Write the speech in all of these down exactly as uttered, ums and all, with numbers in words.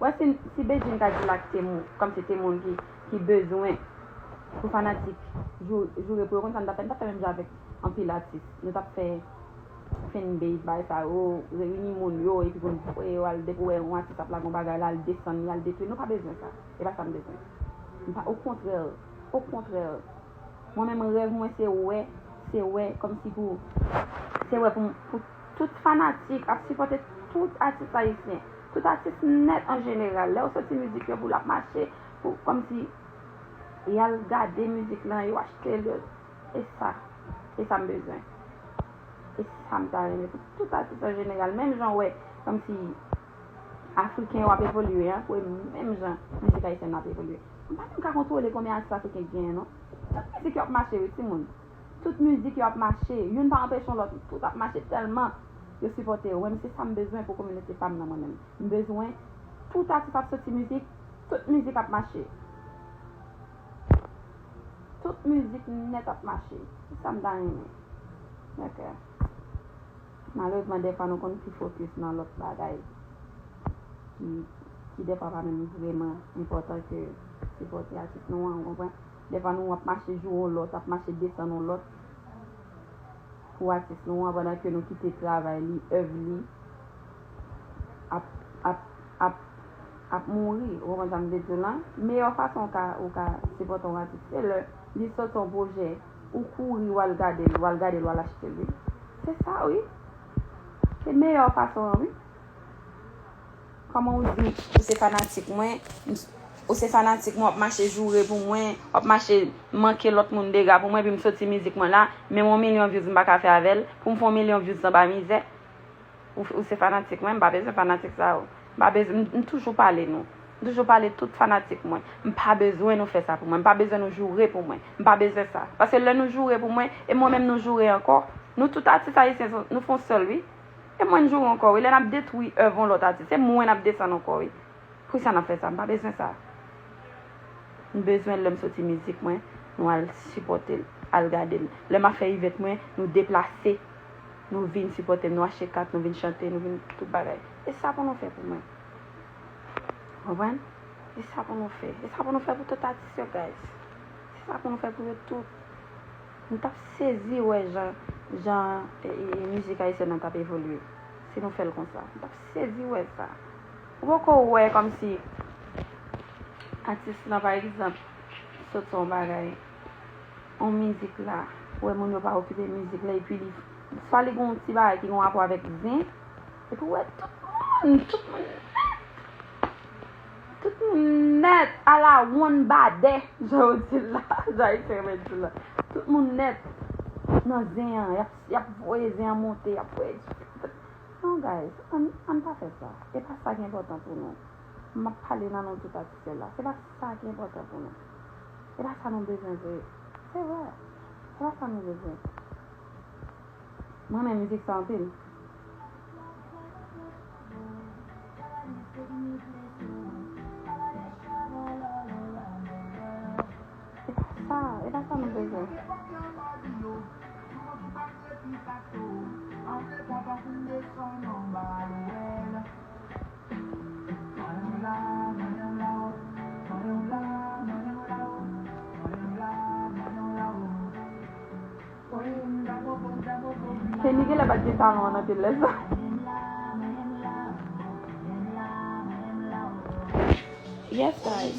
Wè, si, si Bedjine ka di l ak se moun, kòmsi se moun ki, ki bezwen pou fanatik jou-, joure pou yo, konn sa n t ap fè? N t ap fè menm jan avèk anpil atis. Nou t ap fè fanbase, bagay sa yo, reyini moun yo, epi pou n voye yo al, depi w wè yon atis ap lage yon bagay la, al desann li, al detwi. Nou pa bezwen sa. E pa sa n bezwen. M pa, okontrè, okontrè. Mwen menm, rèv mwen se wè, se wè, kòmsi pou, se wè pou, pou tout fanatik ap sipòte tout atis ayisyen, tout atis nèt an jeneral. Lè yo soti mizik yo pou l ap mache, pou, kòmsi y al gade mizik lan, yo achte l, yo, e sa, e sa m bezwen. E sa m ta renmen pou tout atis an jeneral. Menm jan w wè, kòmsi Afriken yo ap evolye an, pou menm jan mizik ayisyèn nan ap evolye. M pa menm ka kontwole konbyen atis Afriken ki genyen, non. Tout mizik yo ap mache, wi, timoun. Tout mizik yo ap mache. Youn pa anpeche yon lòt. Tout ap mache tèlman yo sipòte yo. Mwen, se sa m bezwen pou kominote pa m nan, mwen menm. M bezwen tout atis ap soti mizik, tout mizik ap mache. Tout mizik nèt ap mache. Se sa m ta renmen. Ok. Malerezman, dèfwa nou konn pi fokis nan lòt bagay ki, ki dèfwa pa menm vrèman enpòtan ke sipòte atis nou an, ou konprann? Dèfwa nou ap mache joure yon lòt, ap mache desann yon lòt pou atis nou an, pandan ke nou kite travay li, èv li ap, ap, ap, ap mouri. Ou konprann sa m vle di w lan? Meyè fason ou ka, ou ka sipòte yon atis, se lè li soti yon pwojè, ou kouri, w al gade l, w al gade l, w al achte l, wi. Se sa, wi. Se meyè fason an, wi. Kòman ou di ou se fanatik mwen, ou se fanatik mwen, w ap mache joure pou mwen, w ap mache manke lòt moun dega pou mwen, epi m soti mizik mwen la, menm yon milyon views m pa ka fè avè l, pou m fè yon milyon views anba mizè. Ou, ou se fanatik mwen, m pa bezwen fanatik sa yo. M pa bezwen, m, m toujou pale nou. M toujou pale tout fanatik mwen. M pa bezwen nou fè sa pou mwen. M pa bezwen nou joure pou mwen. M pa bezwen sa. Paske lè nou joure pou mwen, e mwen menm nou joure ankò. Nou tout atis ayisyen, nou fè yon sèl, wi. E mwen n joure ankò, wi. Lè n ap detwi èv yon lòt atis, se mwen n ap desann ankò, wi. Poukisa n ap fè sa? M pa bezwen sa. M bezwen lè m soti mizik mwen, nou al sipòte l, al gade l. Lè m ap fè event mwen, nou deplase, nou vin sipòte m, nou achte kat, nou vin chante, nou vin tout bagay. E sa pou nou fè pou mwen. Konprann? E sa pou nou fè. E sa pou nou fè pou tout atis yo, guys. Se sa pou nou fè pou yo tout. M t ap sezi wè jan, jan, e, e, e, mizik ayisyèn nan t ap evolye. Si nou fè l konsa. M t ap sezi wè sa. Ou poko wè kòmsi atis lan, pa egzanp, sot sou yon bagay, yon mizik la, ou wè moun yo pa okipe mizik la, epi li, swa li gen yon ti bagay ki gen rapò avèk zen, epi ou wè tout moun, tout moun nèt, tout moun nèt, ala wonn badè, jan yo di l la, jan ayisyen renmen di l la. Tout moun nèt nan zen an, y ap, y ap voye zen an monte, y ap voye. Non, guys, ann, ann pa fè sa. E pa sa ki enpòtan pou nou. M ap pale nan non tout atis la. Se pa sa ki enpòtan pou nou. E pa sa nou bezwen vre. Se vre. Se pa sa nou bezwen. Mwen renmen mizik sa anpil. E pa sa, e pa sa nou bezwen. Kenny genlè pa t gen talan an anpil lè sa. Yes, guys.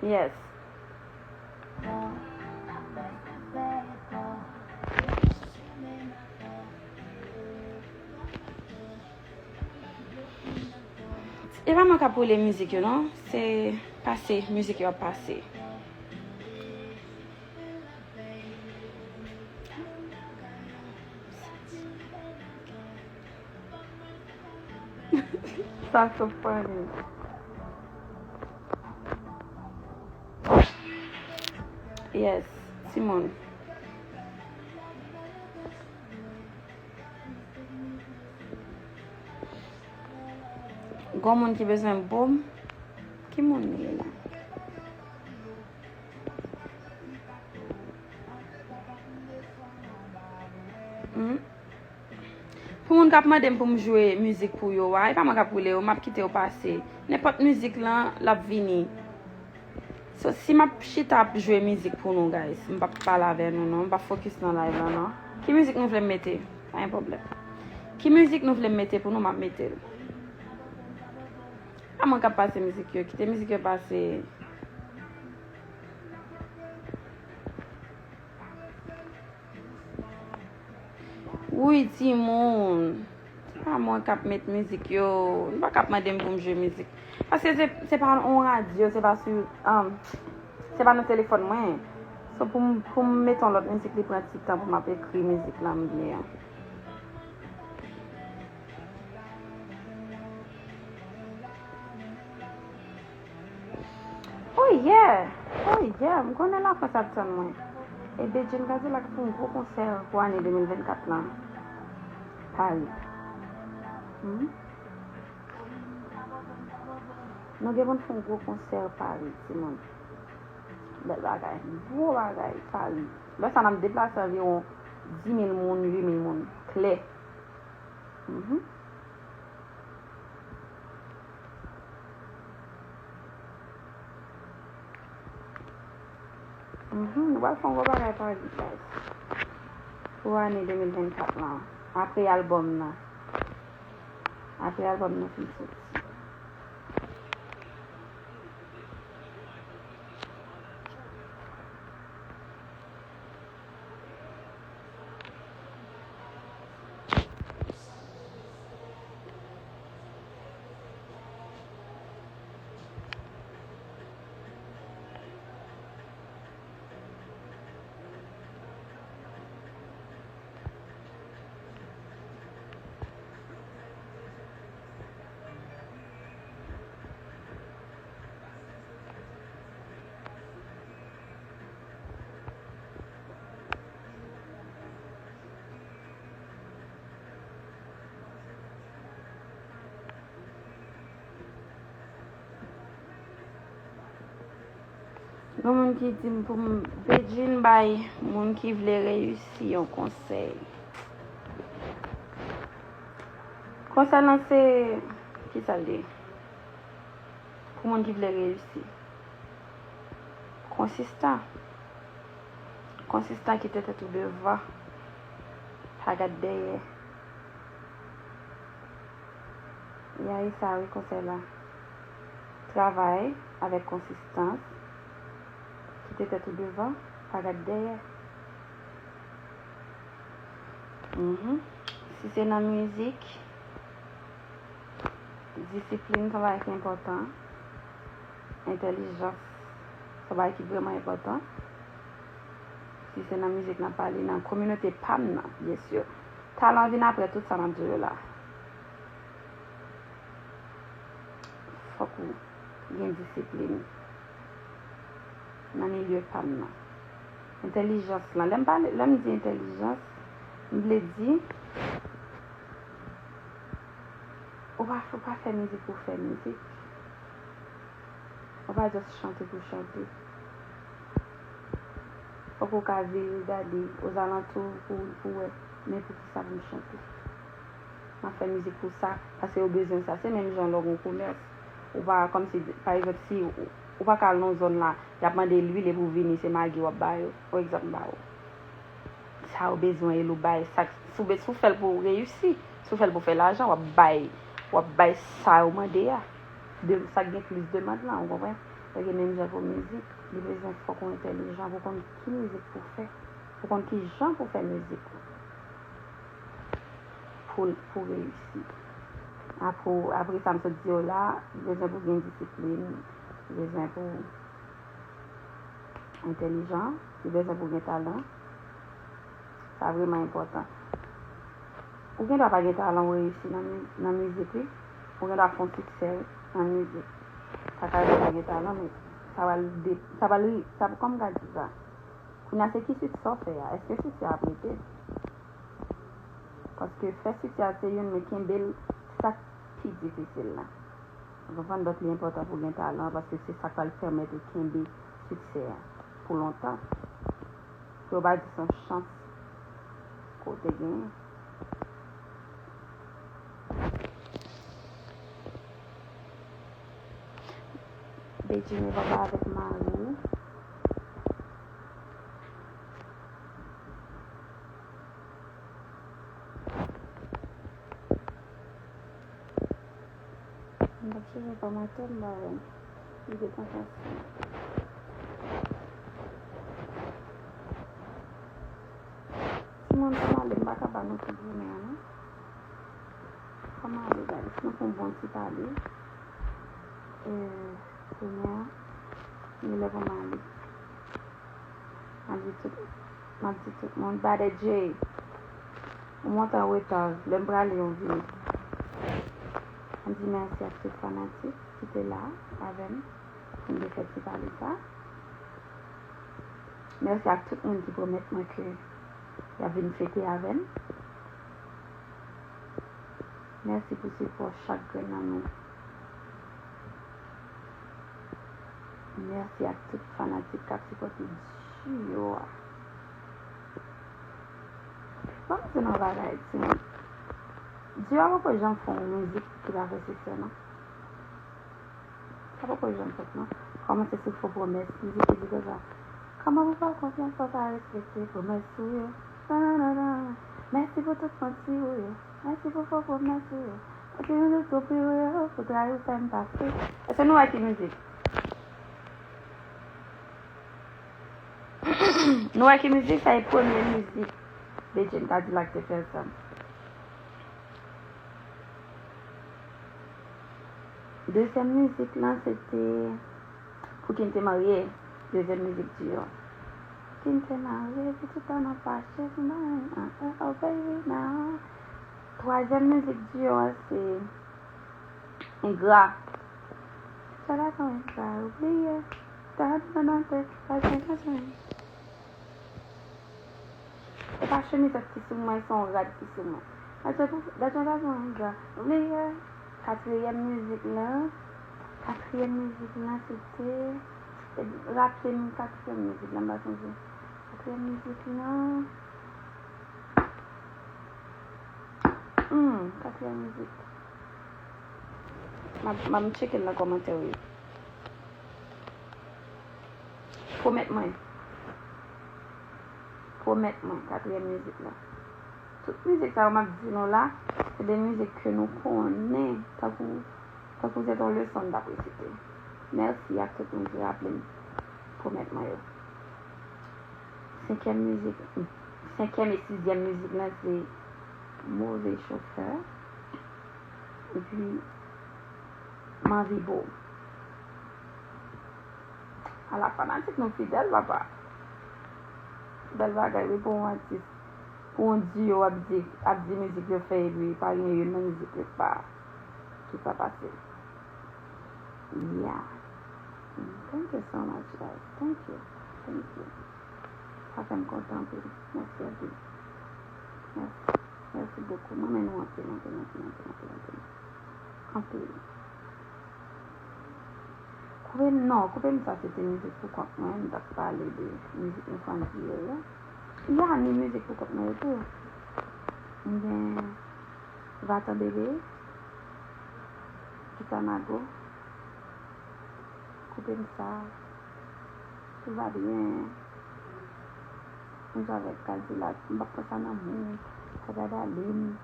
Yes. E pa mwen k ap woule mizik yo, non. Se pase, mizik yo ap pase. Sa so funny. Yes, timoun. Gon moun ki bezwen boum. Ki moun li ye la? Hmm? Pou moun k ap mande m pou m jwe mizik pou yo a, e pa mwen k ap woule yo, m ap kite yo pase. Nenpòt mizik lan, l ap vini. So, si m ap chita ap jwe mizik pou nou, guys, m p ap pale avè nou, non. M p ap fokis nan live lan, non. Ki mizik nou vle m mete? Pa gen pwoblèm. Ki mizik nou vle m mete pou nou, m ap mete l. Pa mwen k ap pase mizik yo. Kite mizik yo pase. Wi, timoun. Se pa mwen k ap met mizik yo. Nou pa ka ap mande m pou m jwe mizik. Paske se, se pa yon radyo, se pa sou, um, se pa nan telefòn mwen. So, pou m, pou m mete yon lòt mizik, li pran ti tan pou m ap ekri mizik la m vle an. Oh yeah! Oh yeah! M konnen Lafrans ap tann mwen. E Bedjine Cadillac fè yon gwo konsè pou ane de mil vennkat lan. Paris. Hmm? Nou gen pou n fè yon gwo konsè Paris, timoun. Bèl bagay. Gwo bagay, Paris. Lè sa n ap deplase anviwon dis mil moun, uit mil moun. Klè. Mhm. Mhm, nou pral fè yon gwo bagay Paris, guys. Pou ane de mil vennkat lan. Apre albòm nan. Apre albòm nan fin soti. Gen moun ki di m pou m, Bedjine bay moun ki vle reyisi yon konsèy. Konsèy lan se, kisa l ye? Pou moun ki vle reyisi. Konsistan. Konsistan, kite tèt ou devan. Pa gad dèyè. Ya, e sa wi konsèy la. Travay avèk konsistans. Kite tèt ou devan, pa gad dèyè. Mhm. Si se nan mizik, disiplin se yon bagay ki enpòtan. Entèlijans se yon bagay ki vrèman enpòtan. Si se nan mizik n ap pale, nan kominote pa m nan, byen si. Talan vin apre tout sa n ap di yo la. Fòk ou gen disiplin nan milye pa m nan. Entèlijans lan, lè m pale, lè m di entèlijans, m vle di ou pa, ou pa fè mizik pou fè mizik. Ou pa just chante pou chante. Fòk ou ka vire gade ozalantou pou, pou wè, men poukisa pou m chante. M ap fè mizik pou sa, paske yo bezwen sa. Se menm jan lè w gen yon komès. Ou pa, kòmsi, pa egzanp, si ou, ou pa ka al nan yon zòn la, y ap mande lwil epi w vini, se magi w ap ba yo. Yon egzanp m ba ou. Sa yo bezwen e l ou bay. Sa, si w be-, si w fè l pou w reyisi, si w fè l pou w fè lajan, w ap bay, w ap bay sa yo mande a. De, sa k gen plis demann lan, ou konprann? Ebyen, menm jan pou mizik, li bezwen fòk ou entèlijan pou konn ki mizik pou w fè, pou konn ki jan pou w fè mizik ou. Pou, pou reyisi. Apre, apre sa m sot di yo la, li bezwen pou gen disiplin, li bezwen pou entèlijan, li bezwen pou gen talan. Sa vrèman enpòtan. Ou gen dwa pa gen talan, ou reyisi nan mi-, nan mizik, wi. Ou gen dwa fè yon siksè nan mizik. Sa ka rive w pa gen talan, men sa pral de-, sa pral ri-, sa, kòman m ka di sa? Kounye a, se ki siksè w fè a? Èske siksè a ap rete? Paske fè siksè a se youn, men kenbe l, se sa k pi difisil la. Ou konprann? Donk, li enpòtan pou w gen talan, paske se sa k pral pèmèt ou kenbe siksè a pou lontan. Pou yo pa di se yon chans ke w te genyen. Jimmy papa avèk mari. M t ap chèche enfòmasyon, m pa wè l. Li te konn fè sa. Timoun, fò m ale, m pa ka ba nou tout jounen an, non. Fò m ale, guys. Nou fè yon bon ti pale. E, kounye a, li lè pou m ale. M ap di tout, m ap di tout moun, Badè Jay, ou monte an reta, lè m prale yon vini. M di mèsi ak tout fanatik ki te la avè m pou m te fè ti pale sa. Mèsi ak tout moun ki pwomèt mwen ke y ap vin fete avè m. Mèsi pou sipò chak grenn nan nou. Mèsi ak tout fanatik k ap sipòte duo a. Ban m di nou yon bagay, timoun. Duo a poko janm fè yon mizik ki pa fè siksè, non. Sa poko janm fèt, non. Kòmanse sou fo pwomès, mizik ki di konsa: kòman pou fè w konfyans, fò w pa respekte pwomès ou yo. Nananana. Mèsi pou tout manti ou yo. Mèsi pou fo pwomès ou yo. Mèsi pou tout twonpri ou yo, pou trayi w fè m pase. Èske nou wè ki mizik? Nou wè ki mizik? Sa e premye mizik Bedjine Cadillac te fè ansanm. Dezyèm mizik lan, se te Pou ki n te marye, dezyèm mizik duo. Pou ki n te marye, pou tout tan n ap fache, pou mwen, ah, ah, oh baby, now. Twazyèm mizik duo a, se Engra. Sa la son engra, oubliye. Ta, ta, ta, ta, ta, ta, ta, ta. E pa chemizèt ki sou mwen, se yon rad ki sou mwen. Gade yon gason engra. Bliye. Katriyèm mizik lan. Katriyèm mizik lan, se te, e, raple m katriyèm mizik lan, m pa sonje. Katriyèm mizik lan. Hmm, katriyèm mizik. M ap, m ap tcheke l nan kòmantè yo. Pwomèt mwen. Pwomèt mwen, katriyèm mizik la. Tout mizik sa yo m ap di nou la, se de mizik ke nou konnen, tankou, tankou se te yon leson n t ap resite. Mèsi ak tout moun ki raple m pwomèt mwen yo. Senkyèm mizik, senkyèm e sizyèm mizik lan se Move Chofè. Epi, m anvi bo. Ala fanatik nou fidèl, papa. Bèl bagay, wi, pou yon atis. Pou yon duo ap di, ap di mizik yo fè, epi pa gen youn nan mizik yo ki pa, ki pa pase. Yeah. Thank you so much, guys. Thank you. Thank you. Sa fè m kontan anpil. Mèsi anpil. Mèsi. Mèsi bokou. Mwen renmen nou anpil, anpil, anpil, anpil, anpil, anpil. Anpil. Koupe m non, koupe m sa se te mizik pou kont mwen, m t ap pale de mizik nou fè an duo yo. Ya, ni mizik pou kont mwen yo tou. M gen Vatan Bebe, Gita Nago, koupe m sa, Tout va byen. Mwen jwe avèk Kadilak. M p ap pran sa nan men. Sa gade ale m.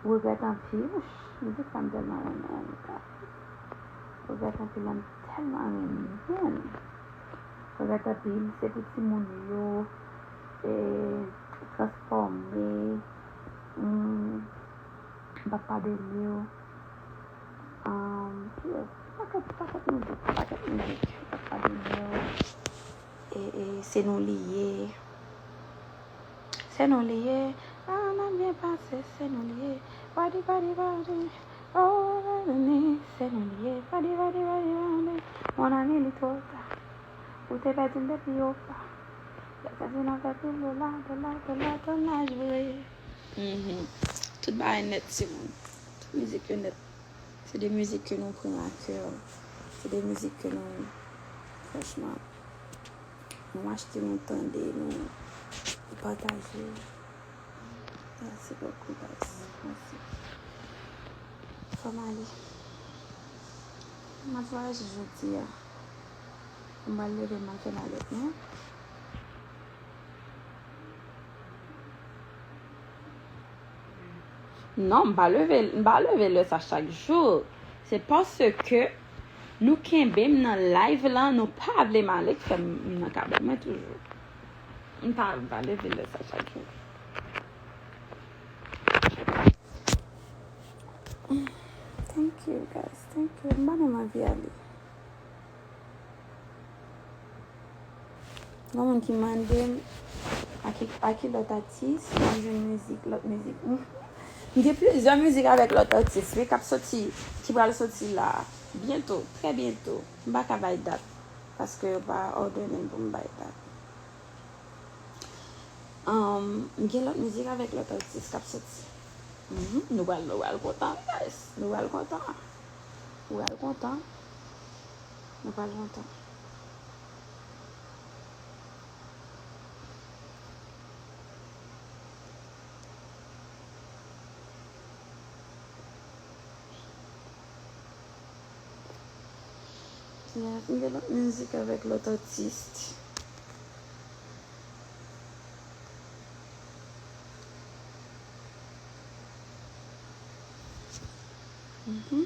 Regrèt anpil. Wouch, mizik sa m tèlman renmen l. Regrèt anpil la, m tèlman renmen l. Regrèt anpil, se pou timoun yo, e, transfòme. Hmm, m p ap padone yo. Um, ki lòt? Pakèt, pakèt mizik, pakèt mizik. Papa Daniel. E, e, se nou li ye. Se nou li ye. Ah, n ap byen pase, se nou li ye. Padi, padi, padi. Oh, se nou li ye. Padi, padi, padi, padi. Mon ami, li twò ta. Ou te pèdi l depi opa. Lè sa di nan fè pil dola, dola, dola, dola, jwe. Mhm. Tout bagay nèt, timoun. Tout mizik yo nèt. Se de mizik ke nou pran a kè. Se de mizik ke nou, franchman, nou achte, nou tande, nou, nou pataje. Mèsi bokou, guys. Mèsi. Fò m ale. M ap vwayaje jodi a. M pral leve m al fè malèt mwen. Non, m pa leve, m pa leve lè sa chak jou. Se paske nou kenbe m nan live lan, nou pa vle m ale, k fè m nan kabann mwen toujou. M pa, m pa leve lè sa chak jou. Thank you, guys. Thank you. M pa menm anvi ale. Gen moun ki mande m a ki, a ki lòt atis m ap jwenn mizik, lòt mizik. M gen plizyè mizik avèk lòt atis, wi, k ap soti, ki pral soti la, byento, trè byento. M pa ka bay dat, paske yo pa òdone m pou m bay dat. Um, m gen lòt mizik avèk lòt atis k ap soti. Mhm, nou pral, nou pral kontan, guys. Nou pral kontan. Nou pral kontan. Nou pral kontan. Yeah, m gen lòt mizik avèk lòt atis. Mhm.